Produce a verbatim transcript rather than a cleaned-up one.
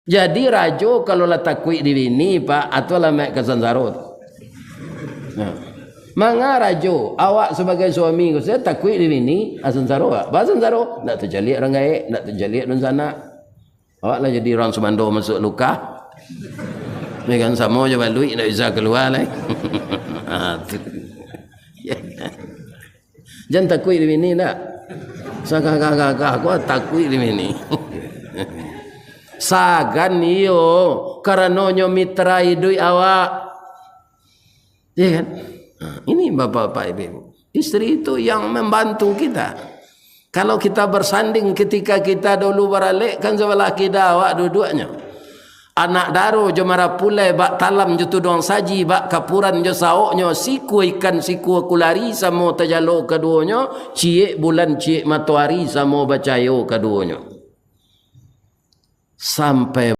Jadi rajo kalau lah takuik di bini, Pak, atau lah mek ka sansaro tu. Nah. Manga rajo, awak sabagai suami ko, sajo takuik di bini, ah, sansaro awak. Ba sansaro, ndak tacaliak urang gaek, ndak tacaliak dunsanak. Awak lah jadi urang sumando masuak lukah. Ya kan, samo jo baluik, ndak bisa kalua lai. Ah, tu. Ya kan? Jan takuik di bini ndak? Sagagah-gagah ko takuik di bini. Sagan iyo, karano nyo mitra iduik awak. Ya kan? Nah, ini bapak-bapak, ibu-ibu. Istri itu yang membantu kita. Kalau kita bersanding ketika kita dulu baralek, kan sabalah kida awak duduaknyo. Anak daro jo marapulai, bak talam jo tuduang saji, bak kapuran jo saoknyo, sikua ikan sikua kulari, samo tajalo kaduonyo, ciek bulan ciek matoari, samo bacayo kaduonyo. Sampai